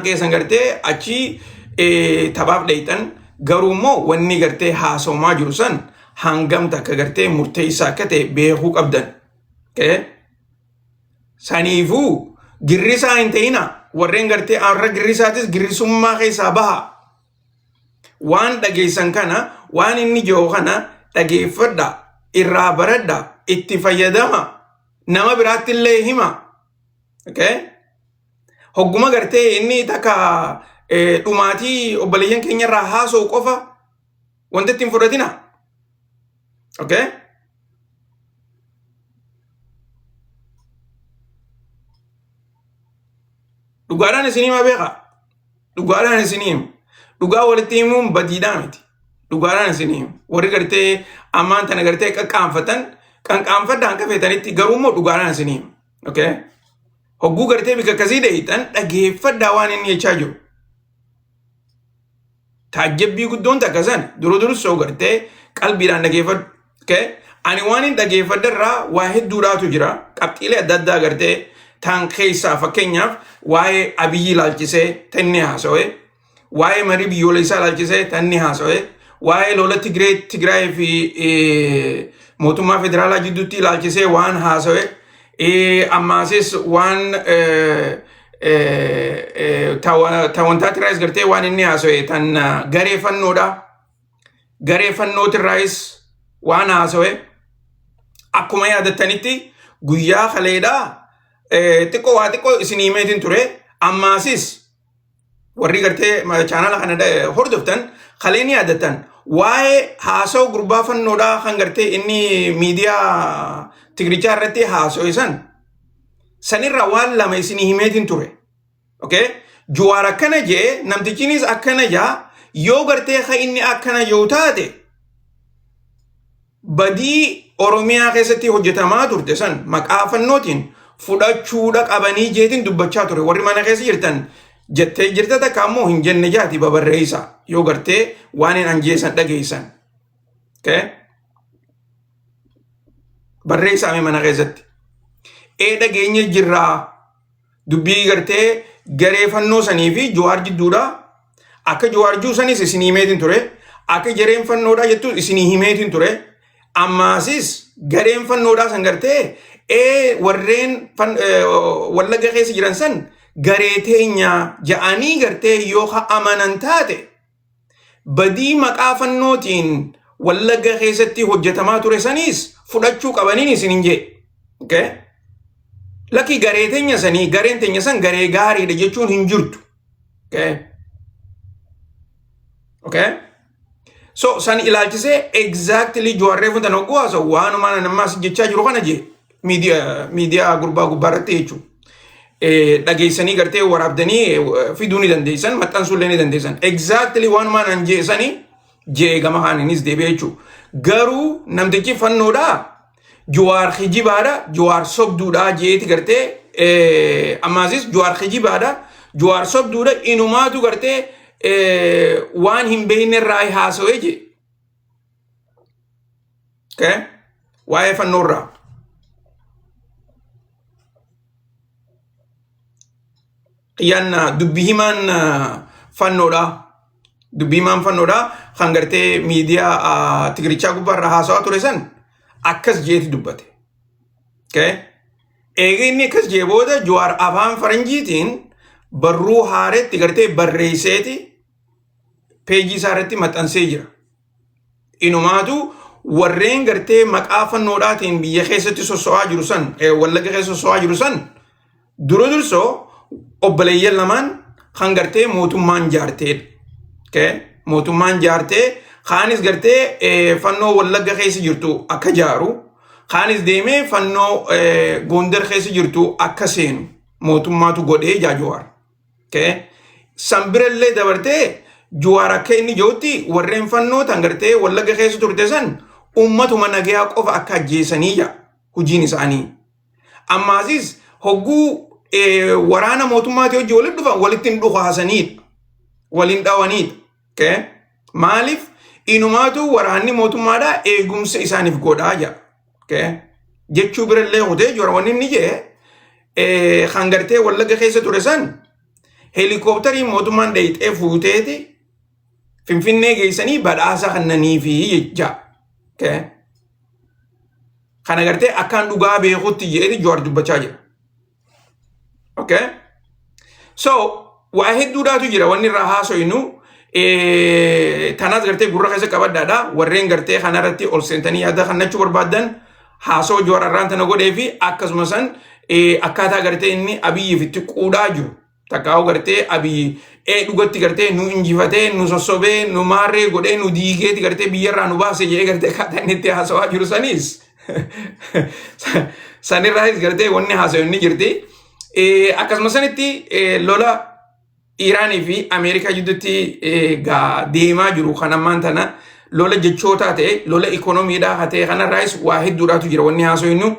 Keessan gartee achi taphaaf dheeyxan, garuu immoo wanni gartee haasawamaa jiru san hangam takka gartee murteessaa akka ta'e beekuu qabdan. Okay? Saniifuu girrisaa hin ta'ina, warreen gartee har'a girrisaatis girrisummaa keessaa baha. Waan dhageessan kana, waan inni jiru kana dhageeffadha, irraa baradha, itti fayyadama, nama biraatti illee hima. Okay? Hogguma gartee inni takka dhumaatii obboleeyyan keenya irraa haasa'u qofa wanta ittiin fudhatina. Okay? Dhugaadhaan isin hima beeka. Dhugaadhaan isin hima. Dhugaa walitti himuun badiidhaa miti. Dhugaadhaan isin hima. Warri gartee ammaan tana gartee qaqqaanfatan qanqaanfadha hanga feetanitti, garuu immoo dhugaadhaan isin hima. Okay? Hogguu gartee bika akkasii dheeyxan dhageeffadhaa waan inni jechaa jiru. Taajjabbii guddoon takka san dura dursoo gartee qalbiidhaan dhageeffadhu. Okay? Ani waan hin dhageeffadhe irraa waa hedduudhaatu jira. Qabxiilee adda addaa gartee taan keessaa, fakkeenyaaf waa'ee Abiyyi ilaalchisee tanni haasawee, waa'ee marii biyyoolessaa ilaalchisee tanni haasawee, waa'ee lola Tigree Tigraay fi mootummaa federaalaa jidduutti ilaalchisee waan haasawee, ammaasis waan tawantaa Tiraayis gartee waan inni haasawee tan garee fannoodha. Garee fannootirraayis waan haasawee akkuma yaadattanitti guyyaa kaleedhaa xiqqoo waa xiqqoo isinii himeetiin ture. Ammaasis warri gartee chaanala kana hordoftan kalee ni yaadattan, waa'ee haasawa gurbaa fannoodhaa kan gartee inni miidiyaa Tigrichaa irratti haasa'e san sanirraa waan lama isinii himeetiin ture. Okay? Juwaar akkana jee, namtichinis akkana jaa, yoo gartee ka inni akkana jiru taate badii Oromiyaa keessatti hojjetamaa turte san maqaa fannootiin fudhachuudha qabanii jeetiin dubbachaa ture. Warri mana keessa jirtan jettee jirta, takka ammoo hin jenne jaati babarreessa yoo gartee waan hin anjeessan dhageessan. Okay? Barreessaa mee mana keessatti. Ee, dhageenye jirraa, dubbii gartee garee fannoo sanii fi Jawaar jidduudha. Akka Jawaar jiru sanis isinii himeetiin ture. Akka gareen fannoodhaa jettu isinii himeetiin ture. Ammaasis gareen fannoodhaa san gartee ee warreen Wallagga keessa jiran san garee teenya ja'anii gartee yoo ka amanan taate badii maqaa fannootiin Wallagga keessatti hojjetamaa ture saniis fudhachuu qabaniin isin hin jee. Okay? Lakki, garee teenya sanii, gareen teenya san garee gaariidha jechuun hin jirtu. Okay? Okay? So san ilaalchisee exactly Jawaar reefu tan hogguu haasa'u waanuma ammaas jechaa jiru kana jee miidiyaa gurbaa gubbaa irratti jechuudha. Dhageessanii gartee waraabdanii fiduu ni dandeessan, maxxansuu illee ni dandeessan. Exactly waanuma nan jeesanii jee gama kaaninis deebi'ee jechuudha. Garuu namtichi fannoodhaa Jawaar kijibaadha, Jawaar sobduudha jeeti gartee, ammaasis Jawaar kijibaadha, Jawaar sobduudha, inumaatu gartee waan hin beekne irraa haasawee jee. Okay? Waa'ee fannoorraa. Xiyyaan dubbi himaan fannoodha. Dubbi himaan fannoodha kan gartee miidiyaa Tigrichaa gubbaarraa haasawaa ture san akkas jeeti dubbate. Okay? Eega inni akkas jee booda Jawaar afaan faranjiitiin barruu haaretti gartee barreesseeti peejii isaa irratti maxxansee jira. Inumaatu warreen gartee maqaa fannoodhaatiin biyya keessatti sosso'aa jiru san, Wallagga keessa sosso'aa jiru san dura dursoo obboleeyyan lamaan kan gartee mootummaan jaarteedha. Okay? Mootummaan jaartee kaanis gartee fannoo Wallagga keessa jirtu akka jaaru, kaanis deemee fannoo Gondar keessa jirtu akka seenu mootummaatu godhee jaa Jawaar. Okay? San birallee dabartee Jawaar akka inni jirutti warreen fannoo tan gartee Wallagga keessa turte san ummatuma nagayaa qofa akka ajjeesanii jaa hojiin isaanii. Ammaasis hogguu waraana mootummaatii hojii walitti dhufan walitti hin dhukaasaniidha. Waliin dhawaniidha. Okay? Maaliif inumaatu waraanni mootummaadhaa eegumsa isaaniif godhaa jira. Okay? Jechuu birallee kutee jira wanni inni jee kan gartee Wallagga keessa ture san Heelikooptarii mootummaan dheeyxee fuuteeti Finfinnee geessanii badhaasa kannaniifi jecha. Okay. Kana gartee akkaan dhugaa beekutti jedheeti Jawaar dubbachaa jira. Okay. So waa hedduudhaatu jira wanni irraa haasoynu tanaas gartee gurra keessa qabadhaadha warreen gartee kanarratti ol seentanii yaada kannachuu barbaaddan haasoo Jawaar arraan tana godhee fi akkasuma san akkaataa gartee inni Abiyyiif itti quudhaa jiru takkaa'u gartee Abiyyi ee dhugatti gartee nu injifatee nu sossobee nu maarree godhee nu diigeeti gartee biyyarraa nu baase jedhee gartee akkaataa inni itti haasawaa jiru saniis sanirraayis gartee wanni haasayu ni jirti. Akkasuma sanitti lola Iraanii fi Ameerikaa gidduutti deemaa jiru kan ammaan tana lola jechootaa ta'e lola ikoonomiidhaa haa ta'e kanarraayis waa hedduudhaatu jira wanni haasofnu.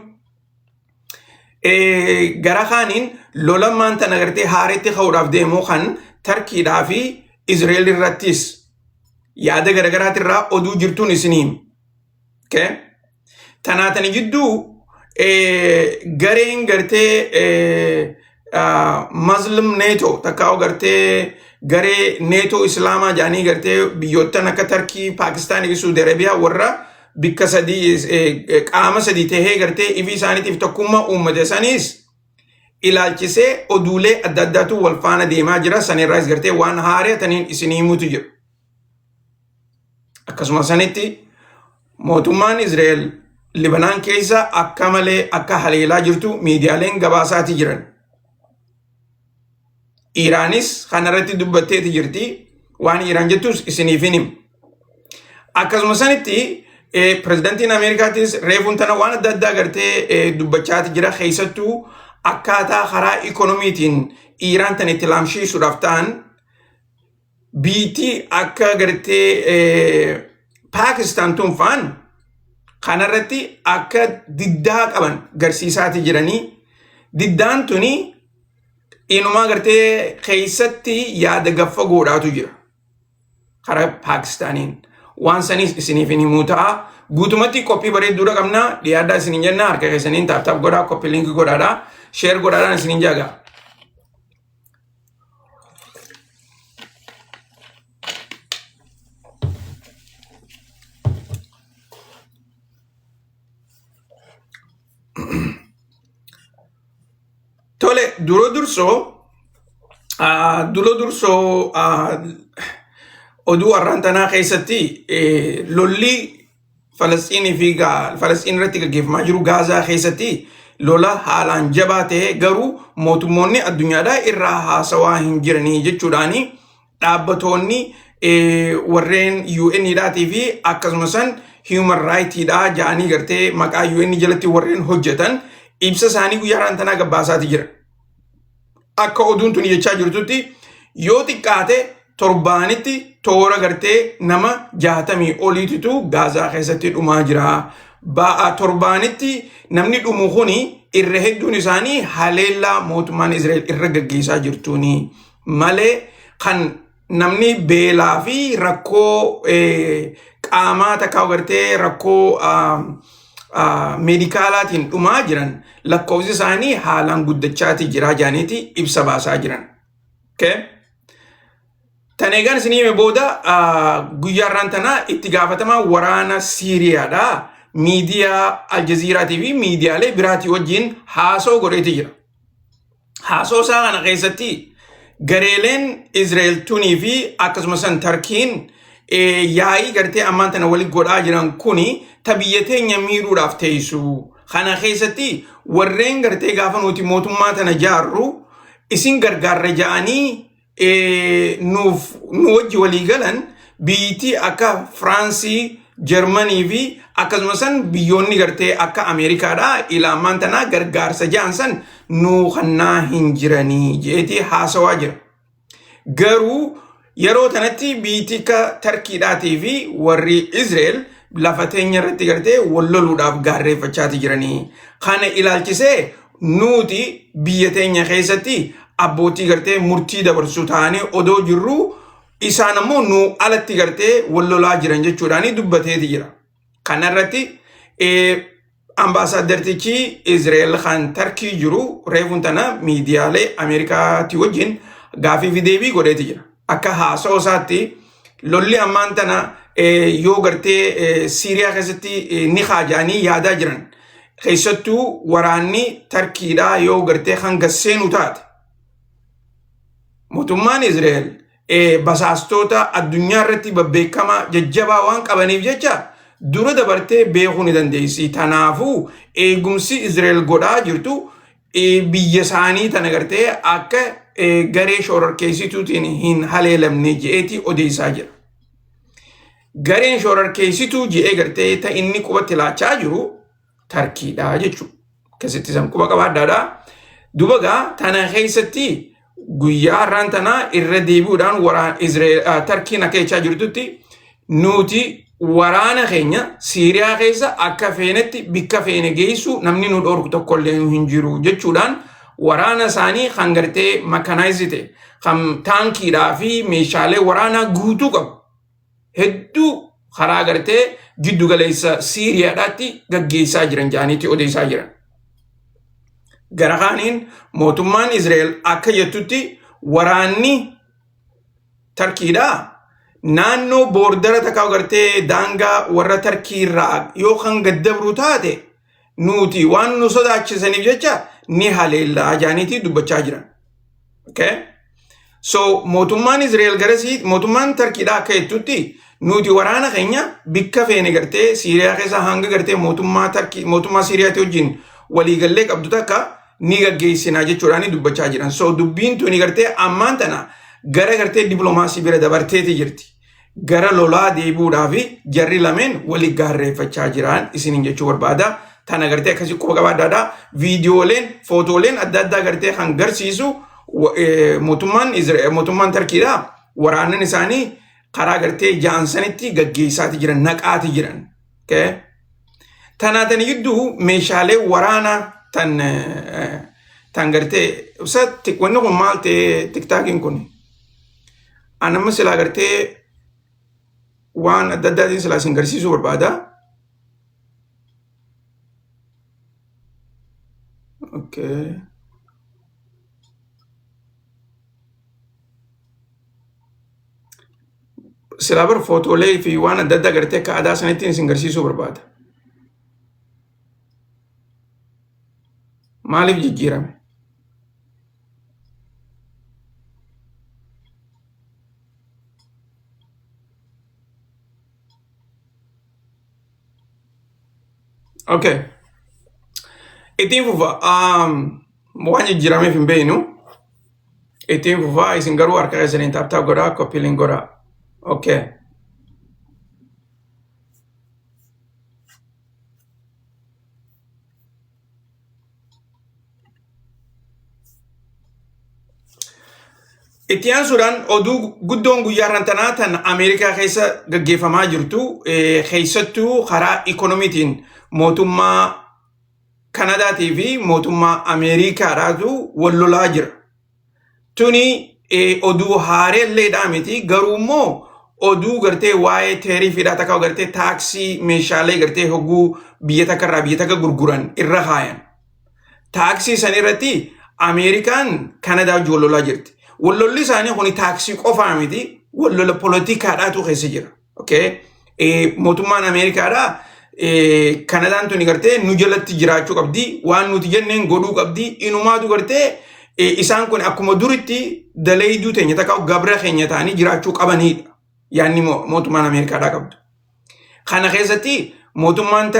Gara kaaniin lola ammaan tana gartee haaretti ka'uudhaaf deemu kan Tarkiidhaa fi Izraa'el irrattis yaada garaagaraatirraa oduu jirtuun isinii hima. Okay? Tanaatani jidduu gareen gartee Muslim NATO takkaa'u gartee garee NATO Islaamaa jedhanii gartee biyyoottan akka Tarkii, Pakistaanii fi Suudi Arabiyaa warra bikka sadii qaama sadii tahee gartee ifii isaaniitiif tokkummaa uummate saniis ilaalchisee oduulee adda addaatu wal faana deemaa jira. Sanirraas gartee waan haaraa taniin isinii himuutu jira. Akkasuma sanitti mootummaan Izraa'el Libanaan keessa akka malee akka haleelaa jirtu miidiyaaleen gabaasaati jiran. Iraanis kanarratti dubbatteeti jirti. Waan Iraan jettus isiniif hin himu. Akkasuma sanitti pirezidantiin Ameerikaatis reefuun tana waan adda addaa gartee dubbachaati jira. Keessattuu akkaataa karaa ikoonomiitiin Iraan tana itti laamshiisuudhaaf ta'an biitii akka gartee Paakistaan tun fa'aan kanarratti akka diddaa qaban garsiisaati jiranii. Diddaan tuni inumaa gartee keessatti yaada gaffa godhaatu jira. Karaa Paakistaaniin. Waan saniis isiniif hin himuu ta'a. Guutumatti qophii bareedduudha qabna. Dhiyaadhaa isiniin jenna. Harka keessaniin tap tap godhaa. Copy link godhaadhaa. Share godhaadhaan isiniin jaagaa. Tole, dura dursoo oduu har'aan tanaa keessatti lolli Falasxiinii fi Falasxiin irratti gaggeeffamaa jiru Gaazaa keessatti lola haalaan jabaa ta'e garuu mootummoonni addunyaadhaa irraa haasawaa hin jiranii jechuudhaani dhaabbatoonni warreen UN dhaatii fi akkasuma san human right dha ja'anii gartee maqaa UN jalatti warreen hojjetan ibsa isaanii guyyaa har'aan tanaa gabbaasaati jira. Akka oduun tuni jechaa jirtutti yoo xiqqaate torbaanitti toora gartee nama 60 oliititu Gaazaa keessatti dhumaa jira. Ba'a torbaanitti namni dhumu kuni irra hedduun isaanii haleellaa mootummaan Israa'el irra gaggeessaa jirtuuni malee kan namni beelaa fi rakkoo qaamaa takkaa gartee rakkoo meedikaalaatiin dhumaa jiran lakkoofsi isaanii haalaan guddachaati jira jedhaniiti ibsa baasaa jiran. Okay? Tan eegaan isin hime booda guyyaa irraan tanaa itti gaafatamaa waraana Siiriyaadha. Miidiyaa Aljaziiraatii fi miidiyaalee biraatii wajjin haasoo godheeti jira. Haasoo isaa kana keessatti gareeleen Izraa'el tunii fi akkasuma san Tarkiin yaa'ii gartee ammaan tana wali godhaa jiran kuni ta biyya teenya miidhuudhaaf teessu. Kana keessatti warreen gartee gaafa nuti mootummaa tana jaarru isin gargaarra ja'anii nuuf nu wajji walii galan biyyittii akka Firaansii, Jarmanii fi akkasuma san biyyoonni gartee akka Ameerikaadha ila ammaan tanaa gargaarsa ja'an san nuu kannaa hin jiranii jeetii haasawaa jira. Garuu yeroo tanatti biyyittii akka Tarkiidhaatii fi warri Izreel lafa teenya irratti gartee wal loluudhaaf gaarreeffachaati jiranii. Kana ilaalchisee nuti biyya teenya keessatti abbootii gartee murtii dabarsu taanee odoo jirru isaan ammoo nu alatti gartee wal lolaa jiran jechuudhaan dubbateeti jira. Kanarratti ambaasaaddartichi Izraa'el kan Tarkii jiru reefuun tana miidiyaalee Ameerikaatti wajjin gaafii fi deebii godheeti jira. Akka haasa'oo isaatti lolli ammaan tana yoo gartee Siiriyaa keessatti ni haaja'anii yaadaa jiran. Keessattuu waraanni Tarkiidhaa yoo gartee hanga seenu taate. Mootummaan Izraa'el basaastoota addunyaa irratti babbeekamaa jajjabaa waan qabaniif jecha dura dabartee beekuu ni dandeessi. Tanaafuu eegumsi Izraa'el godhaa jirtu biyya isaanii tana gartee akka garee shororkeessituutiin hin haleelamne je'eeti odeessaa jira. Gareen shororkeessituu je'ee gartee ta inni qubatti laachaa jiru Tarkiidha jechuudha. Akkasitti san quba qabaadhaadha. Duba gaa tana keessatti guyyaa har'aan tanaa irra deebi'uudhaan waraan Izraa'el Tarkiin akka jechaa jirtutti nuti waraana keenya Siiriyaa keessa akka feenetti bikka feene geessu namni nu dhorku tokkollee hin jiru jechuudhaan waraana isaanii kan gartee makanaayizite kan taankiidhaa fi meeshaalee waraanaa guutuu qabu hedduu karaa gartee giddu galeessa Siiriyaadhaatti gaggeessaa jiran jedhaniitti odeessaa jiran. Gara kaaniin mootummaan Izraa'el akka jettutti waraanni Tarkiidhaa naannoo boordara takkaa gartee daangaa warra Tarkii irraa yoo kan gad dabru taate nuti waan nu sodaachisaniif jecha ni haleellaa jedhaniitii dubbachaa jiran. Okay? So mootummaan Izraa'el garasii mootummaan Tarkiidhaa akka jettutti nuti waraana keenya bikka feene gartee Siiriyaa keessa hanga gartee mootummaa Tarkii mootummaa Siiriyaatti wajjin waliigallee qabdu takka ni gaggeessinaa jechuudhaan dubbachaa jiran. So dubbiin tuni gartee ammaan tana gara gartee dippiloomaasii bira dabarteeti jirti. Gara lolaa deebi'uudhaaf jarri lameen wali gaarreeffachaa jiran isiniin jechuu barbaada. Tana gartee akkasii quba qabaadhaadha. Viidiyooleen, footooleen adda addaa gartee kan garsiisu mootummaan mootummaan Tarkiidha. Waraannan isaanii karaa gartee jaansanitti gaggeessaati jiran, naqaati jiran. Okay? Tanaa tani gidduu meeshaalee waraanaa tan tan gartee ibsa wanni kun maal ta'e tiktaakiin kun? An amma silaa gartee waan adda addaatiin silaa isin garsiisuu barbaada. Okay. Silaa bar footoolee fi waan adda addaa gartee akka aadaa sanittiin isin garsiisuu barbaada. Maaliif jijjiirame? Okay. Ittiin fufa. Waan jijjiirameef hin beeknu. Ittiin fufa. Isin garuu harka keessaniin tap tap godhaa, copy link godhaa. Okay. Itti aansuudhaan oduu guddoon guyyaa har'aan tanaa tan Ameerikaa keessa gaggeeffamaa jirtu keessattuu karaa ikonomiitiin mootummaa Kanadaatii fi mootummaa Ameerikaadhaatu wal lolaa jira. Tuni oduu haareelleedhaa miti garuu immoo oduu gartee waa'ee teerifiidhaa takka gartee taaksii meeshaalee gartee hogguu biyya takka irraa biyya takka gurguran irra kaayan. Taaksii san irratti Ameerikaan Kanadaa wajjin wal lolaa jirti. Wal lolli isaanii kun taaksii qofaa miti wal lola poolitikaadhaatu keessa jira. Okay? Mootummaan Ameerikaadhaa Kanadaan tuni gartee nu jalatti jiraachuu qabdi waan nuti jenneen godhuu qabdi inumaatu gartee isaan kun akkuma duritti daleeyduu teenya takka gabra keenya ta'anii jiraachuu qabanidha. Yaanni mootummaan Ameerikaadhaa qabdu. Kana keessatti mootummaan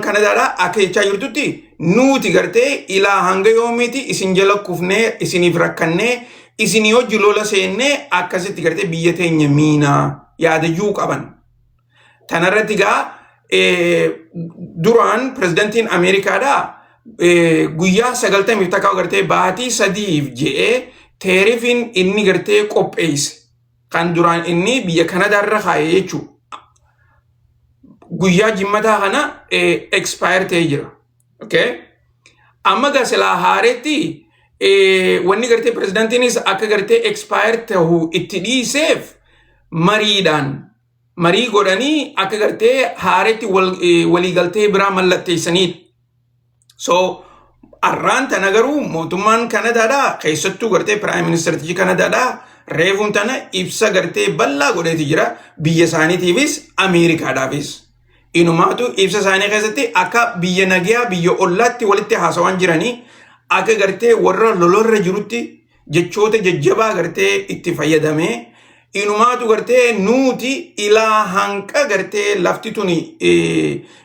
Kanadaadhaa akka jechaa jirtutti nuti gartee ilaa hanga yoomiiti isin jala kufnee isiniif rakkannee isinii hojii lola seennee akkasitti gartee biyya teenya miinaa yaadayyuu qaban. Tanarratti gaa duraan pirezidantiin Ameerikaadhaa guyyaa 90 takka gartee baatii 3f je'ee teerifiin inni gartee qopheesse kan duraan inni biyya Kanadaa irra kaa'e jechuudha. Guyyaa jimmataa kana expire ta'ee jira. Okay? Amma gaa silaa haaretti wanni gartee pirezidantiinis akka gartee expire ta'u itti dhiiseef mariidhaan marii godhanii akka gartee haaretti waliigaltee biraa mallatteessaniidha. So Arraan tana garuu mootummaan Kanadaadhaa, keessattuu gartee prime ministertichi Kanadaadhaa, reefuun tana ibsa gartee bal'aa godheeti jira biyya isaaniitiifis Ameerikaadhaafis. Inumaatu ibsa isaanii keessatti akka biyya nagayaa, biyya ollaatti walitti haasawaan jiranii, akka gartee warra lolorra jirutti jechoota jajjabaa gartee itti fayyadamee, inumaatu gartee nuuti ilaa hanqa gartee lafti tuni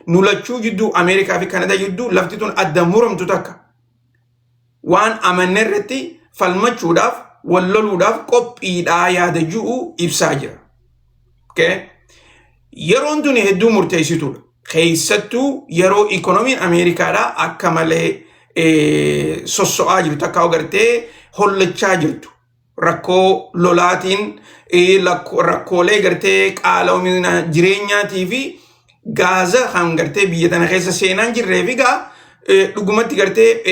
nu lachuu jidduu, Ameerikaa fi Kanadaa jidduu lafti tun adda muramtu takka waan amanne irratti falmachuudhaaf, wal loluudhaaf qophiidhaa yaada ji'u ibsaa jira. Okay? Yeroon tuni hedduu murteessituudha. Keessattuu yeroo ikonomiin Ameerikaadhaa akka malee sosso'aa jirtu, takka gartee hollachaa jirtu. Rakkoo lolaatiin, rakkoolee gartee qaala'umina jireenyaatii fi gaaza kan gartee biyya tana keessa seenaan jirree fi gaa dhugumatti gartee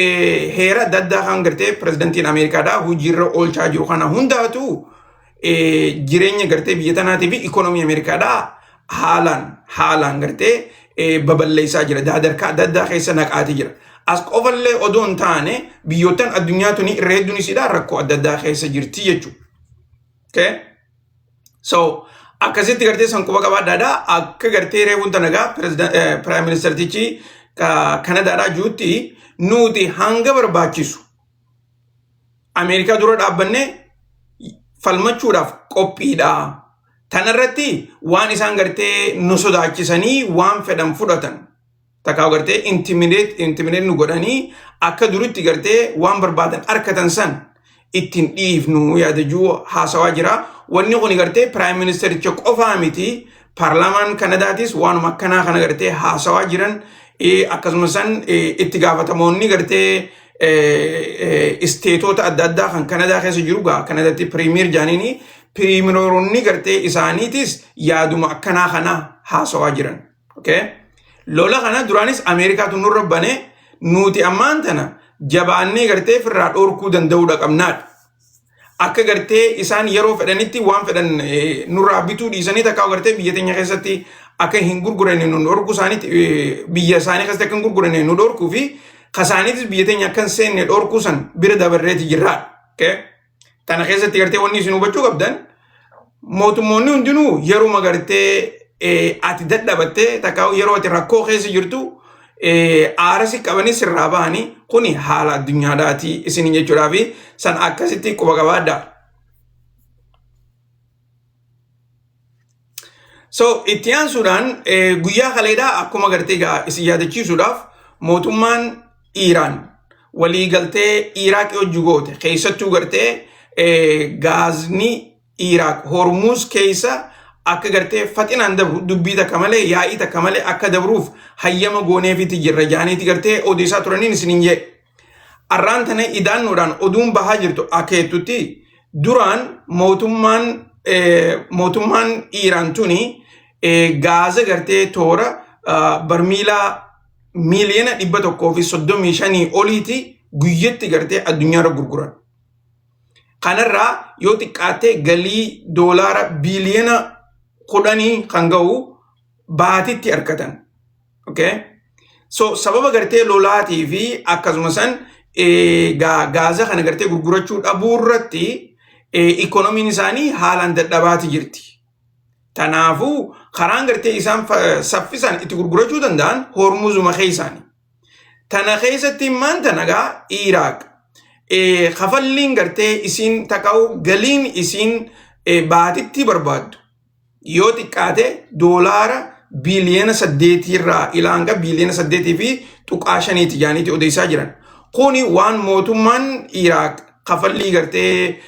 heera adda addaa kan gartee pirezidantiin Ameerikaadhaa hojiirra oolchaa jiru kana hundaatu jireenya gartee biyya tanaatii fi ikonomii Ameerikaadhaa haalaan haalaan gartee babal'eessaa jira. Sadarkaa adda addaa keessa naqaatii jira. As qofallee odoo hin taane biyyoottan addunyaa tuni irra hedduun isiidhaa rakkoo adda addaa keessa jirti jechuudha. Okay? So akkasitti gartee san quba qabaadhaadha. Akka gartee reefuun tana gaa prime ministertichi Kanadaadhaa jirutti, nuti hanga barbaachisu Ameerikaa dura dhaabbannee falmachuudhaaf qophiidha. Tanarratti waan isaan gartee nu sodaachisanii waan fedhan fudhatan. Takkaa gartee intimidate nu godhanii akka duritti gartee waan barbaadan arkatan san ittiin dhiifnu yaada jiru haasawaa jira. Wanni kun gartee prime ministericha qofaa miti. Paarlaamaan Kanadaatis waanuma akkanaa kana gartee haasawaa jiran. Akkasumas san itti gaafatamoonni gartee isteetota adda addaa kan Kanadaa keessa jiru gaa Kanadaatti premier jaaniini, premieroonni gartee isaaniitis yaaduma akkanaa kana haasawaa jiran. Okay? Lola kana duraanis Ameerikaatu nurra banee, nuti ammaan tana jabaannee gartee firraa dhorkuu danda'uudha qabnaadha. Akka gartee isaan yeroo fedhanitti waan fedhan nurraa bituu dhiisanii, takkaa gartee biyya teenya keessatti akka hin gurguranne nu dhorkuu isaaniitti, biyya isaanii keessatti akka hin gurguranne nu dhorkuu fi kasaaniitis biyya teenya akka hin seenne dhorkuu san bira dabarreeti jirraadha. Okay? Tana keessatti gartee wanni isin hubachuu qabdan, mootummoonni hundinuu yeruma gartee ati dadhabattee, takka yeroo ati rakkoo keessa jirtu aara si qabanii sirraa bahanii, kuni haala addunyaadhaati isin jechuudhaafi san akkasitti quba qabaadha. So itti aansuudhaan guyyaa kaleedhaa akkuma gartee gaa isin yaadachiisuudhaaf, mootummaan Iiraan waliigaltee Iraaq hojii goote keessattuu gartee gaazni Iraaq Hormuuz keessa akka gartee faxinaan dabru, dubbii takka malee, yaa'ii takka malee akka dabruuf hayyama gooneefiti jirra jaaniiti gartee odeessaa turaniin isiniin jee. Arraan tana idaannoodhaan oduun bahaa jirtu akka jettutti, duraan mootummaan Iiraan tuni gaaza gartee toora barmiilaa 135,000,000 oliiti guyyatti gartee addunyaarra gurguran. Kanarraa yoo xiqqaatte galii doolaara biiliyoona 10 kan ga'u baatitti argatan. Okay? So sababa gartee lolaatii fi akkasuma san gaaza kana gartee gurgurachuu dhabuu irratti ikoonomiin isaanii haalaan dadhabaati jirti. Kanaafuu karaan gartee isaan saffisaan itti gurgurachuu danda'an Hormuzuma keessaani. Tana keessatti immaan tana gaa Iraaq kafalliin gartee isiin taka'u, galiin isiin baatitti barbaaddu yoo xiqqaate doolaara biiliyoona 8 irraa ilaa hanga biiliyoona 8.5ti jaaniiti odeessaa jiran. Kuni waan mootummaan Iraaq kafallii gartee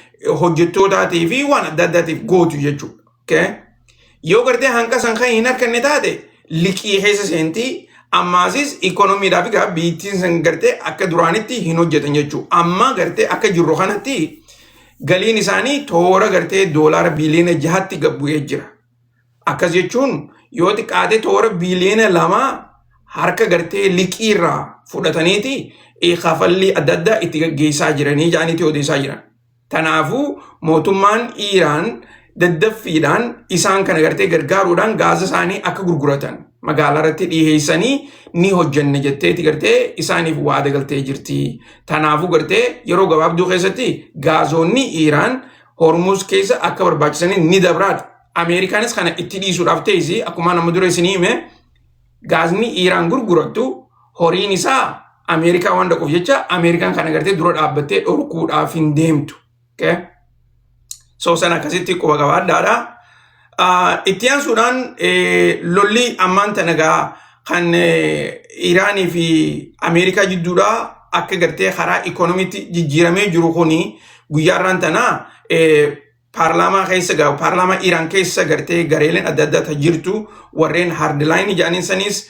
hojjettootaatii fi waan adda addaatiif gootu jechuudha. Okay? Yoo gartee hanqa san kan hin harkanne taate liqii keessa seentii, ammaasis ikoonomiidhaaf egaa biyyattiin san gartee akka duraanitti hin hojjetan jechuudha. Amma gartee akka jirru kanatti galiin isaanii toora gartee doolaara biiliyoona 6tti gad bu'ee jira. Akkas jechuun yoo xiqqaate toora biiliyoona 2 harka gartee liqii irraa fudhataniiti kafallii adda addaa itti gaggeessaa jiranii jedhaniiti odeessaa jiran. Kanaafuu mootummaan Iiraan daddaffiidhaan isaan kana gartee gargaaruudhaan gaaza isaanii akka gurguratan. Magaalaa irratti dhiheessanii ni hojjanne jetteeti gartee isaaniif waada galtee jirti. Tanaafuu gartee yeroo gabaabduu keessatti gaazoonni Iiraan Hormuz keessa akka barbaachisanii ni dabraadha. Ameerikaanis kana itti dhiisuudhaaf teessi akkuma nama dura isinii hime gaazni Iiraan gurgurattu horiin isaa Ameerikaa waan dhaquuf jecha Ameerikaan kana gartee dura dhaabbattee dhorkuudhaaf hin deemtu. Okay? So sana akkasitti quba qabaadhaadha. Itti aansuudhaan lolli ammaan tana gaa kan Iraanii fi Ameerikaa jidduudhaa akka gartee karaa ikoonomiitti jijjiiramee jiru kuni guyyaa irraan tana paarlaamaa keessa gaa paarlaamaa Iraan keessa gartee gareeleen adda addaa ta jirtu warreen haardilaayinii jedhaniin sanis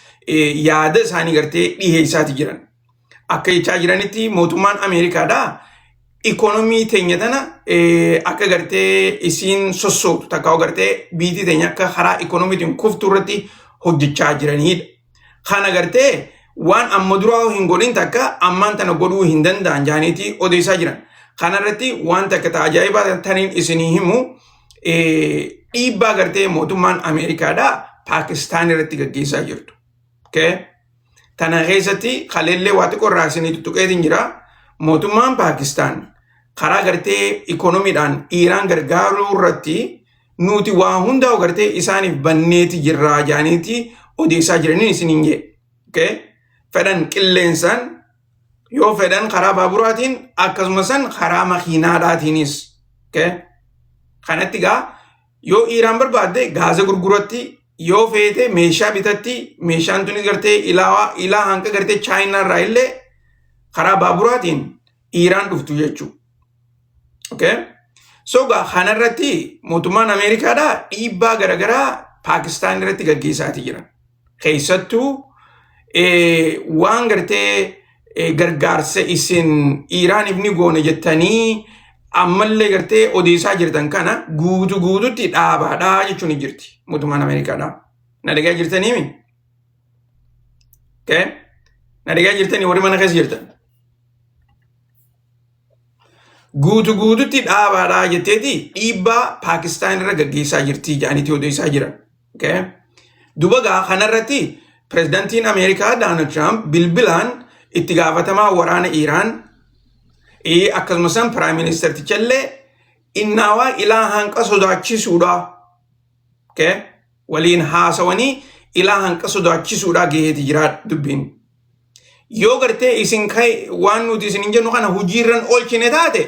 yaada isaanii gartee dhiheessaati jiran. Akka jechaa jiranitti mootummaan Ameerikaadhaa ikoonomii teenya tana akka gartee isiin sossootu takka gartee biitii teenya akka karaa ikoonomiitiin kuftu irratti hojjechaa jiranidha. Kana gartee waan amma duraa hin godhin takka ammaan tana godhuu hin danda'an jaaniitii odeessaa jiran. Kana irratti waan takka ta ajaa'ibaa taniin isinii himu dhiibbaa gartee mootummaan Ameerikaadhaa Paakistaan irratti gaggeessaa jirtu. Okay? Tana keessatti kaleellee waa xiqqoo irraa isinii tuttuqeetiin jira. Mootummaan Paakistaan karaa gartee ikoonomiidhaan Iiraan gargaaruu irratti nuti waa hundaa gartee isaaniif banneeti jirraa jaaniiti odeessaa jiraniin isiniin jee. Okay? Fedhan qilleensaan yoo fedhan karaa baaburaatiin akkasumas karaa makiinaadhaatiinis. Okay? Kanatti gaa yoo Iiraan barbaadde gaaza gurguratti yoo feete meeshaa bitatti meeshaan tuni gartee ilaa hanqa gartee Chaayinaa irraa illee karaa baaburaatiin Iiraan dhuftu jechuudha. Okay? So gaa kanarratti mootummaan Ameerikaadhaa dhiibbaa garaagaraa Paakistaan irratti gaggeessaatii jiran. Keessattuu waan gartee gargaarsa isin Iiraaniif ni goone jettanii ammallee gartee odeessaa jirtan kana guutu guututti dhaabaadhaa jechuun ni jirti mootummaan Ameerikaadhaa. Na dhagaa jirtaniimi? Okay? Na dhagaa jirtanii warri mana keessa jirtan? Guutu guututti dhaabaadhaa jetteeti dhiibbaa Paakistaan irra gaggeessaa jirti jedhaniiti odeessaa jiran. Okay? Duba gaa kanarratti pirezidantiin Ameerikaa Doonaald Tiraamp bilbilaan itti gaafatamaa waraana Iiraan akkasumas piraayim ministeerticha illee innaawaa ilaa hanqa sodaachisuudha. Okay? Waliin haasawanii ilaa hanqa sodaachisuudha gaheeti jira dubbiin. Yoo gartee isin waan nuti isin hin jennu kana hojiirran oolchine taate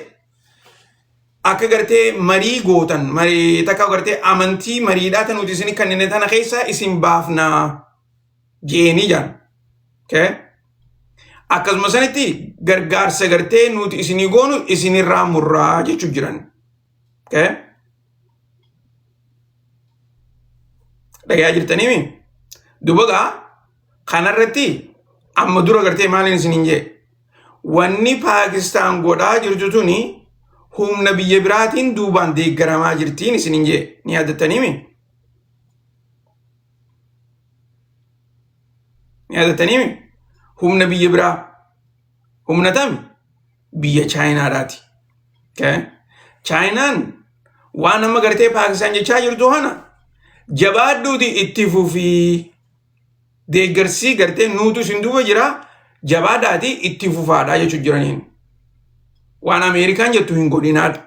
akka gartee marii gootan marii takka gartee amantii mariidhaa tan nuti isin kanneen tana keessa isin baafnaa jeenii jaan. Okay? Akkasuma sanitti gargaarsa gartee nuti isinii goonu isinirraa murraa jechuu jiran. Okay? Dhagayaa jirtaniimi? Duba gaa kanarratti amma dura gartee maaliin isiniin jee? Wanni Paakistaan godhaa jirtu tuni humna biyya biraatiin duubaan deeggaramaa jirtiin isiniin jee ni yaadattaniimi? Ni yaadattaniimi? Humna biyya biraa humna tami biyya Chaayinaadhaati. Okay? Chaayinaan waan amma gartee Paakistaan jechaa jirtu kana jabaadhuuti itti fufii deeggarsii gartee nuutu isin duuba jira jabaadhaati itti fufaadha jechuu jiraniin. Waan Ameerikaan jettu hin godhinaadha.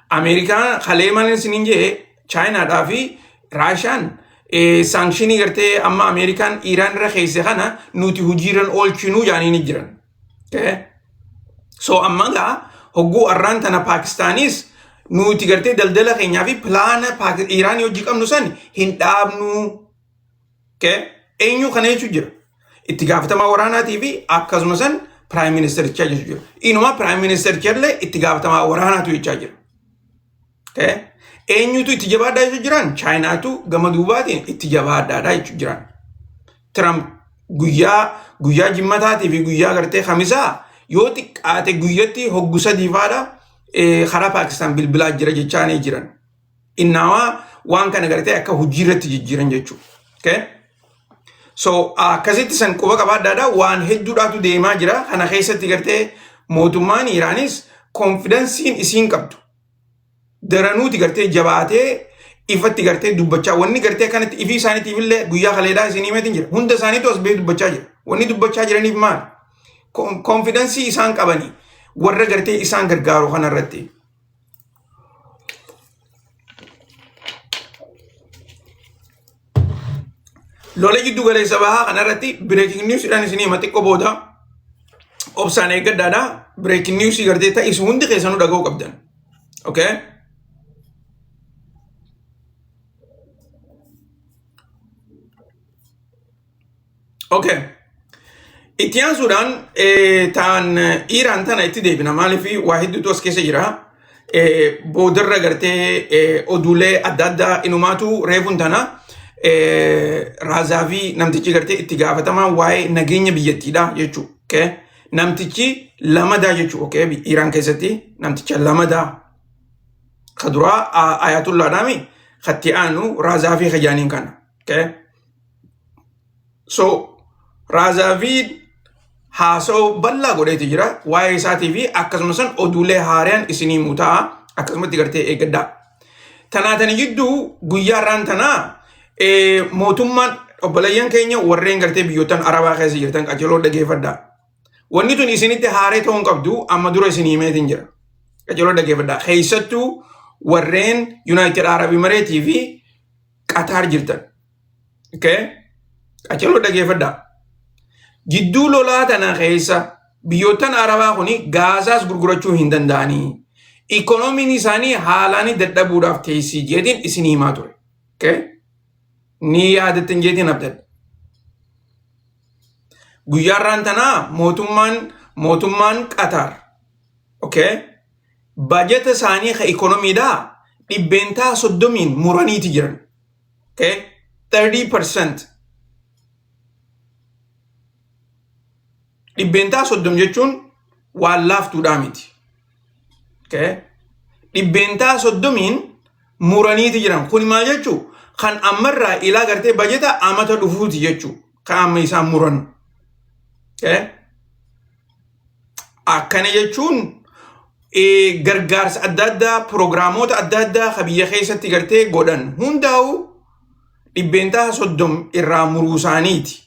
Ameerikaan kalee malee isiniin jee Chaayinaadhaa fi Raashaan saangshinii gartee amma Ameerikaan Iiraan irra keesse kana nuti hojiirran oolchinuu jaanii ni jiran. Okay? So amma gaa hogguu arraan tana Paakistaanis nuti gartee daldala keenyaa fi pilaana Iiraanii hojii qabnu san hin dhaabnu. Okay? Eenyu kana jechuu jira? Itti gaafatamaa waraanaatii fi akkasuma san piraayim ministeerichaa jechuu jira. Inuma piraayim ministeericha illee itti gaafatamaa waraanaatu jechaa jira. Okay? Eenyutu itti jabaadhaa jechuu jiran? Chaayinaatu gama duubaatiin itti jabaadhaadhaa jechuu jiran. Tiraamp guyyaa guyyaa jimmataatii fi guyyaa gartee kamisaa yoo xiqqaate guyyatti hoggu sadii faadha karaa Paakistaan bilbilaa jira jechaanii jiran. Innaawaa waan kana gartee akka hojii irratti jijjiiran jechuudha. Okay? So akkasitti san quba qabaadhaadha waan hedduudhaatu deemaa jira. Kana keessatti gartee mootummaan Iraanis konfidansiin isiin qabdu. Daranuuti gartee jabaatee Ifatti gartee dubbachaa wanni gartee akkanatti ifii isaaniitiif illee guyyaa kaleedhaa isin himeetiin jira. Hunda isaaniitu as bahee dubbachaa jira. Wanni dubbachaa jiraniif maali? Confidence isaan qabanii warra gartee isaan gargaaru kanarratti. Lola jiddu galeessa bahaa kanarratti breaking news dhaan isinii hima xiqqoo booda obsaan eeggadhaadha. Breaking news gartee ta'is hundi keessanuu dhaga'uu qabdan. Okay? Okay. Itti aansuudhaan ta'an Iiraan tana itti deebina maaliif waa hedduutu as keessa jira. Boodarra gartee oduulee adda addaa inumaatu reefuun tana Raazaafi namtichi gartee itti gaafatamaa waa'ee nageenya biyyattiidha jechuudha. Okay? Namtichi lamadaa jechuudha. Okay? Iiraan keessatti namticha lamadaa. Ka duraa Ayatullaadhaami katti aanu Raazaafi kajaaniin kana. Okay? So Raazaaviin haasa'u bal'aa godheeti jira waa'ee isaatii fi akkasuma san oduulee haaraan isinii mutaa akkasumatti gartee eeggadhaa. Tanaatani jidduu guyyaa irraan tanaa mootummaan obboleeyyan keenya warreen gartee biyyoottan Arabaa keessa jirtan qajeeloo dhageeffadhaa. Wanni tun isinitti haaree ta'uu hin qabdu amma dura isinii himeetiin jira. Qajeeloo dhageeffadhaa. Keessattuu warreen United Arab Emirates fi Qatar jirtan. Okay? Qaceloo dhageeffadhaa. Jidduu lolaa tana keessa biyyoottan Arabaa kuni gaazaas gurgurachuu hin danda'anii. Ikoonomiin isaanii haalaan dadhabuudhaaf teessii jeetiin isin himaa ture. Okay? Ni yaadattan jeetiin abdadha. Guyyaarraan tanaa mootummaan Qatar. Okay? Baajata isaanii ka ikoonomiidhaa 30% muraniiti jiran. Okay? 30%. 30% jechuun waan laaftuudhaa miti. Okay? 30% muraniiti jiran. Kun maal jechuu? Kan ammarraa ilaa gartee bajeta amata dhufuuti jechuu. Kan amma isaan muran. Okay? Akkana jechuun gargaarsa adda addaa pirogiraamoota adda addaa ka biyya keessatti gartee godhan hundaa'u 30% irraa muruu isaaniiti.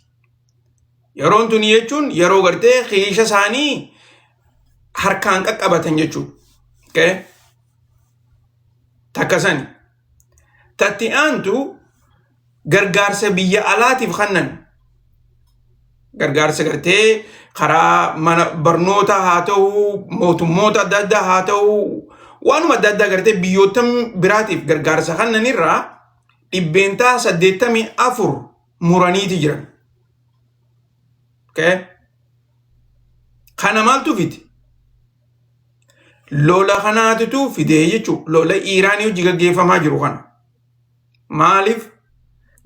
Yeroon tuni jechuun yeroo gartee kiisha isaanii harkaan qaqqabatan jechuudha. Okay? Takka sani. Tatti aantu gargaarsa biyya alaatiif kennan gargaarsa gartee karaa mana barnoota haa ta'u mootummoota adda addaa haa ta'u waanuma adda addaa gartee biyyoota biraatiif gargaarsa kennan irraa 84% muraniiti jiran. Okay? Kana maaltu fide? Lola kanaatitu fidee jechuudha. Lola Iiraanii hojii gaggeeffamaa jiru kana. Maaliif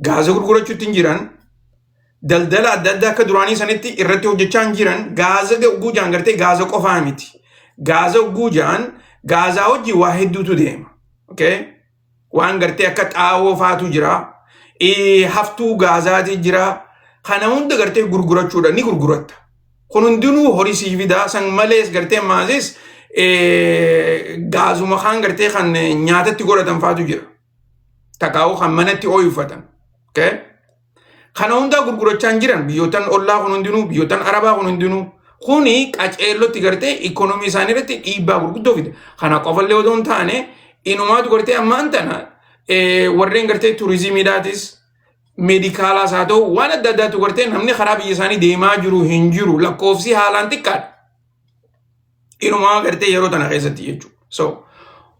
gaaza gurgurachuutti hin jiran daldala adda addaa akka duraanii sanitti irratti hojjechaa hin jiran gaaza guujaan gartee gaaza qofaa miti. Gaaza guujaan gaazaa hojii waa hedduutu deema. Okay? Waan gartee akka xaawoo faatu jira. Haftuu gaazaati jira. Kana hunda gartee gurgurachuudha ni gurguratta. Kun hundinuu horii sii fidaa san malees gartee maasis gaazuma kaan gartee kan nyaatatti godhatan faatu jira. Takaa'uu kan manatti ooyifatan. Okay? Kana hundaa gurgurachaa hin jiran biyyoottan ollaa kun hundinuu biyyoottan arabaa kun hundinuu kuni qaceellotti gartee ikoonomii isaanii irratti dhiibbaa gurguddoo fida. Kana qofallee odoo hin taane inumaatu gartee ammaan tana warreen gartee turizimiidhaatis meedikaalaas haa ta'u waan adda addaatu gartee namni karaa biyya isaanii deemaa jiru hin jiru lakkoofsi haalaan xiqqaadha. Inumaa gartee yeroo tana keessatti jechuudha. So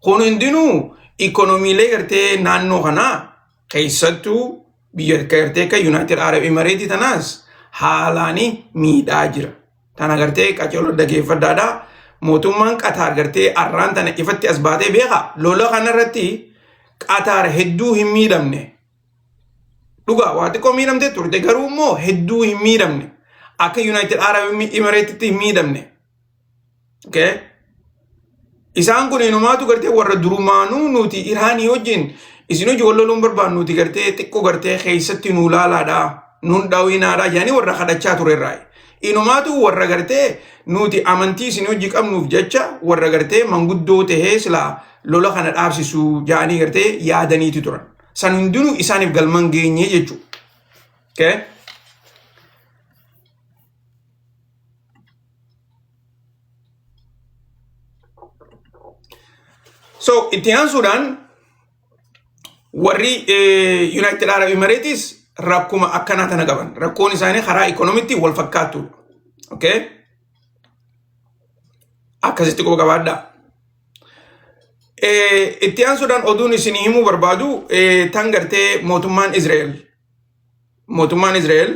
kun hundinuu ikoonomiilee gartee naannoo kanaa keessattuu biyya gartee akka United Arab Emirates tanaas haalaan miidhaa jira. Tana gartee qaceeloo dhageeffadhaadha. Mootummaan Qataar gartee arraan tana ifatti as baatee beeka. Lola kanarratti Qataar hedduu hin miidhamne. Dhugaa waa xiqqoo miidhamtee turte garuu immoo hedduu hin miidhamne. Akka United Arab Emiratesitti hin miidhamne. Okay? Isaan kun inumaatu gartee warra durumaanuu nuti Iraanii wajjin isin hojii wal loluun barbaannu nuti gartee xiqqoo gartee keessatti nuu laalaadha nuun dhawinaadha jedhanii warra kadhachaa turerraa. Inumaatu warra gartee nuti amantii isin hojii qabnuuf jecha warra gartee manguddoo tahee silaa lola kana dhaabsisu ja'anii gartee yaadaniiti turan. San hundinuu isaaniif galman geenye jechuudha. Okay? So itti aansuudhaan warri United Arab Emirates rakkuma akkanaa tana qaban. Rakkoon isaanii karaa ikoonomiitti wal fakkaattuudha. Okay? Akkasitti quba qabaadhaa. Itti aansuudhaan oduun isinii himuu barbaadu tan gartee mootummaan Israa'el mootummaan Israa'el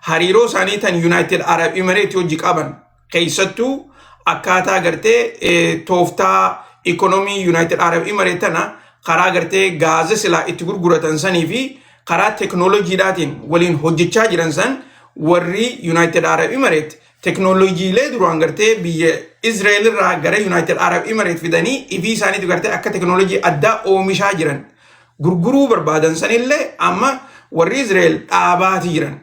hariiroo isaanii tan United Arab Emirates wajji qaban keessattuu akkaataa gartee tooftaa ikonomii United Arab Emirates tana karaa gartee gaaza silaa itti gurguratan sanii fi karaa teknooloojiidhaatiin waliin hojjechaa jiran san warri United Arab Emirates teknooloojiilee duraan gartee biyya Israa'el irraa gara United Arab Emirates fidanii ifii isaaniitu gartee akka teknooloojii addaa oomishaa jiran gurguruu barbaadan sanillee amma warri Israa'el dhaabaati jiran.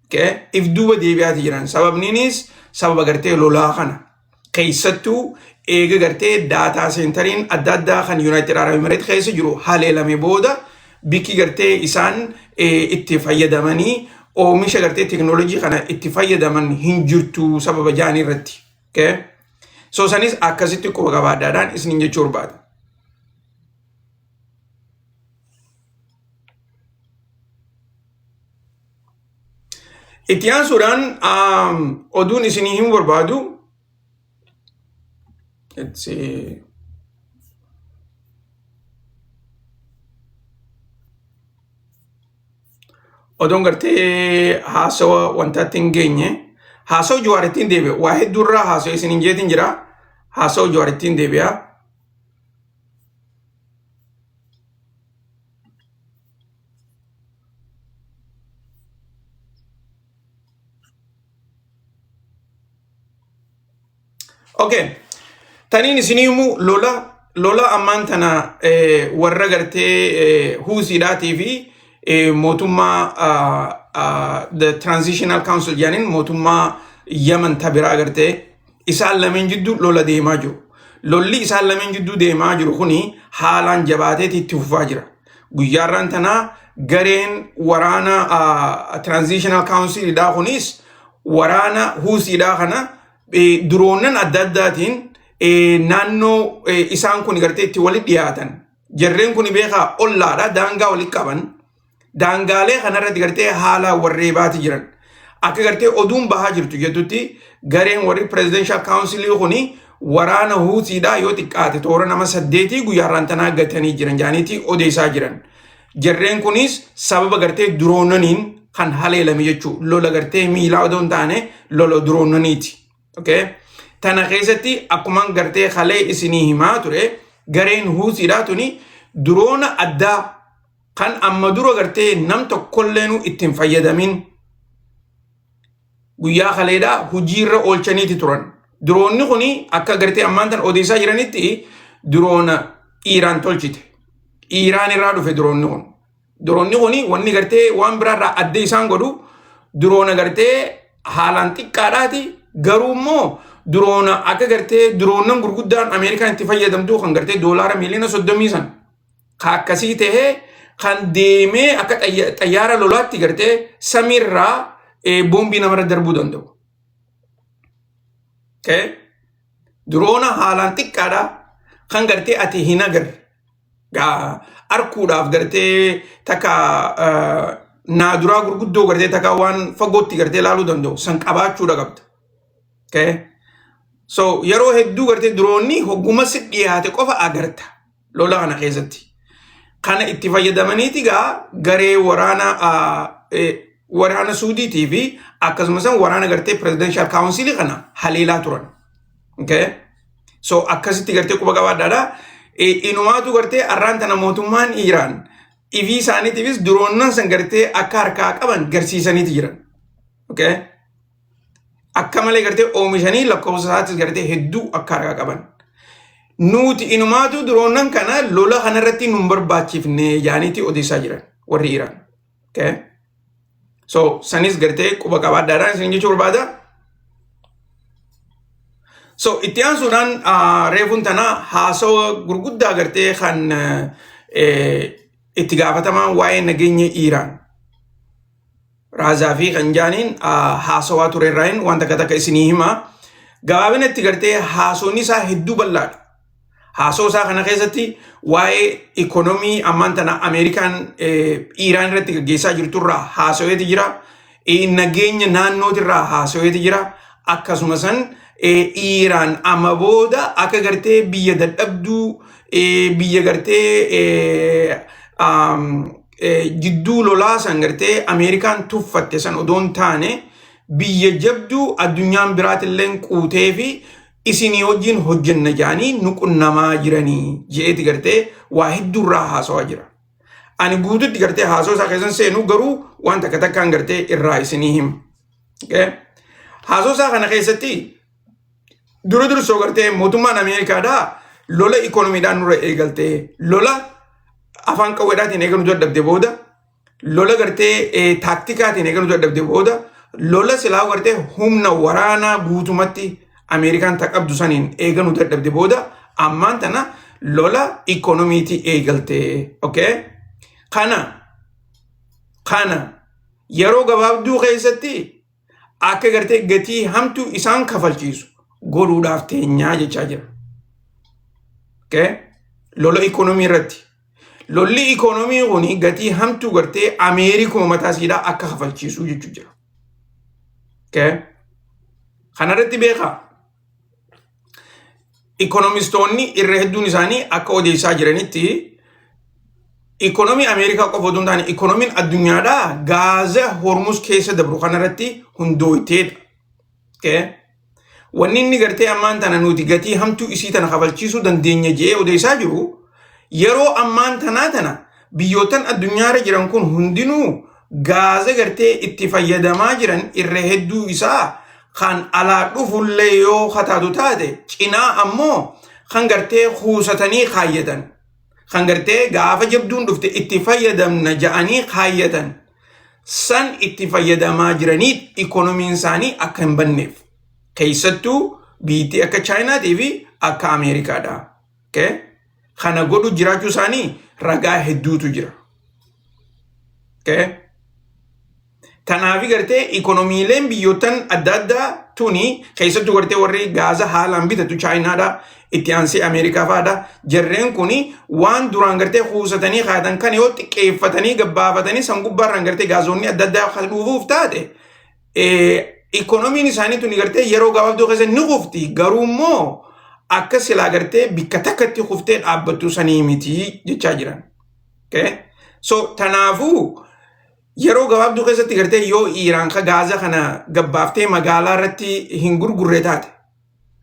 Okay? If duuba deebi'aati jiran. Sababniinis sababa gartee lolaa kana. Keessattuu eega gartee data centeriin adda addaa kan United Arab Emirates keessa jiru haleelame booda bikki gartee isaan itti fayyadamanii oomisha gartee teknoolojii kana itti fayyadaman hin jirtu sababa jaanii irratti. Okay? So sanis akkasitti quba qabaadhaadhaan isiniin jechuu barbaada. Itti aansuudhaan oduun isinii himuu barbaadu let's see. Oduun gartee haasawa wantaatti hin geenye haasawa Jawaaritti hin deebi'a. Waa hedduurraa haasawa isiniin jeetiin jira. Haasawa Jawaaritti hin deebi'a. Okay. Taniin isinii himu lola ammaan tana warra gartee Huusiidhaatii fi mootummaa the Transitional Council jedhaniin mootummaa Yaman ta biraa gartee isaan lameen jidduu lola deemaa jiru. Lolli isaan lameen jidduu deemaa jiru kuni haalaan jabaateeti itti fufaa jira. Guyyaarraan tanaa gareen waraana Transitional Councilidhaa kunis waraana Huusiidhaa kana duroonan adda addaatiin naannoo isaan kun gartee itti walitti dhiyaatan. Jarreen kun beekaa ollaadha daangaa walitti qaban. Daangaalee kanarratti gartee haala warreebaati jiran. Akka gartee oduun bahaa jirtu jettutti gareen warri Presidential Council kuni waraana Huutiidhaa yoo xiqqaate toora nama 8 guyyaarraan tanaa gatanii jiran jaaniitii odeessaa jiran. Jarreen kunis sababa gartee duroonaniin kan haleelame jechuudha. Lola gartee miilaa odoo hin taane lola duroonaniiti. Okay? Tana keessatti akkumaan gartee halee isinii himaa ture gareen Huutiidhaa tuni duroona addaa kan amma dura gartee nam tokkolleenuu ittiin fayyadamin guyyaa kaleedhaa hojiirra oolchaniiti turan. Duroonni kuni akka gartee ammaan tan odeessaa jiranitti duroona Iiraan tolchite. Iiraan irraa dhufe duroonni kun. Duroonni kuni wanni gartee waan biraarraa adda isaan godhu duroona gartee haalaan xiqqaadhaati garuu immoo duroona akka gartee duroonnan gurguddaan Ameerikaan itti fayyadamtu kan gartee doolaara miiliyoona 30 san ka akkasii tahee kan deemee akka xayyaara lolaatti gartee samiirraa boombii namarra darbuu danda'u. Okay? Duroona haalaan xiqqaadha kan gartee ati hin agarre. Gaa arkuudhaaf gartee takka naaduraa gurguddoo gartee takka waan fagootti gartee ilaaluu danda'u san qabaachuudha qabda. Okay? So yeroo hedduu gartee duroonni hogguma si dhiyaate qofa agarta lola kana keessatti. Kana itti fayyadamaniiti gaa garee waraana waraana Suudiitii fi akkasumas waraana gartee Presidential Council kana haleelaa turan. Okay? So akkasitti gartee quba qabaadhaadha. Inumaatu gartee arraan tana mootummaan Iiraan ifii isaaniitiifis duroonnan san gartee akka harkaa qaban garsiisaniiti jiran. Okay? Akka malee gartee oomishanii lakkoofsa isaatis gartee hedduu akka harkaa qaban. Nuti inumaatu duroonnan kana lola kanarratti nun barbaachifne jaaniiti odeessaa jiran warri Iiraan. Okay? So sanis gartee quba qabaadhaadhaan isin jechuu barbaada. So itti aansuudhaan reefuun tana haasawa gurguddaa gartee kan itti gaafatamaan waa'ee nageenya Iiraan Raazaa fi kan jaaniin haasawaa ture irraayin waan takka takka isinii hima. Gabaabinatti gartee haasawni isaa hedduu bal'aadha. Haasawaa isaa kana keessatti waa'ee ikonomii ammaan tana Ameerikaan Iiraan irratti gaggeessaa jirturraa haasaweeti jira. Nageenya naannootirraa haasaweeti jira. Akkasuma san Iiraan amma booda akka gartee biyya dadhabduu, biyya gartee jidduu lolaa san gartee Ameerikaan tuffatte san odoo hin taane, biyya jabduu addunyaan biraatillee quutee fi isinii wajjin hojjenna jedhanii nu qunnamaa jiranii je'eeti gartee waa hedduurraa haasawaa jira. Ani guututti gartee haasawaa isaa keessan seenu, garuu waan takka takkaan gartee irraa isinii hima. Okay? Haasawaa isaa kana keessatti dura dursoo gartee mootummaan Ameerikaadhaa lola ikoonomiidhaan nurra eegaltee, lola afaan qawweedhaatiin eegalu dadhabde booda, lola gartee taaktikaatiin eegalu dadhabde booda, lola silaa gartee humna waraanaa guutumatti Ameerikaan ta qabdu saniin eeganuu dadhabde booda, ammaan tana lola ikoonomiitii eegalte. Okay? Kana yeroo gabaabduu keessatti akka gartee gatii hamtuu isaan kafalchiisu godhuudhaaf teenyaa jechaa jira. Okay? Lola ikoonomii irratti. Lolli ikoonomii kun gatii hamtuu gartee Ameerikuma mataa isiidhaa akka kafalchiisu jechuu jira. Okay? Kanarratti beekaa. Ikoonomistoonni irra hedduun isaanii akka odeessaa jiranitti, ikoonomii Ameerikaa qofa otoo hin taane ikoonomiin addunyaadhaa gaaza Hormuz keessa dabru kanarratti hundooyteedha. Okay? Wanni inni gartee ammaan tana nuti gatii hamtuu isii tana kafalchiisuu dandeenya jedhee odeessaa jiru, yeroo ammaan tanaa tana biyyoottan addunyaarra jiran kun hundinuu gaaza gartee itti fayyadamaa jiran irra hedduu isaa kan alaa dhufullee yoo kataatu taate, cinaa ammoo kan gartee kuusatanii kaayyatan, kan gartee gaafa jabduun dhufte itti fayyadamna ja'anii kaayyatan san itti fayyadamaa jiranii ikoonomiin isaanii akka hin banneef, keessattuu biyyattii akka Chaayinaatii fi akka Ameerikaadha. Okay? Kana godhu jiraachuu isaanii ragaa hedduutu jira. Okay? Tanaafi gartee ikoonomiileen biyyoottan adda addaa tuni, keessattuu gartee warri gaaza haalaan bitatu Chaayinaadha, itti aansee Ameerikaa fa'aadha. Jarreen kuni waan duraan gartee kuusatanii kaatan kan yoo xiqqeeffatanii gabbaafatanii san gubbaarraan gartee gaazonni adda addaa kan dhufuuf taate, ikoonomiin isaanii tuni gartee yeroo gabaabduu keessa ni kufti. Garuu immoo akka silaa gartee bikka takkatti kuftee dhaabbattu sanii miti jechaa jiran. Okay? So tanaafuu yeroo gabaabduu keessatti gartee yoo Iiraan ka gaaza kana gabbaaftee magaalaa irratti hin gurgurre taate,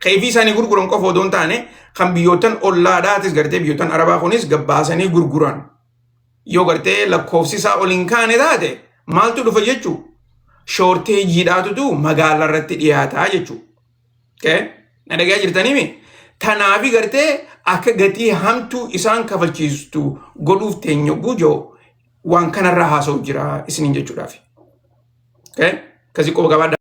keefii isaanii gurguran qofa odoo hin taane, kan biyyoottan ollaadhaatis gartee biyyoottan Arabaa kunis gabbaasanii gurguran, yoo gartee lakkoofsi isaa ol hin kaane taate, maaltu dhufa jechuu? Shortageiidhaatutu magaalaa irratti dhiyaataa jechuu. Okay? Na dhagaa jirtaniimi? Tanaafi gartee akka gatii hamtuu isaan kafalchiistu godhuuf teenya gujoo waan kanarraa haasa'u jira isiniin jechuudhaaf. Okay? Kasii qofa gabaadha.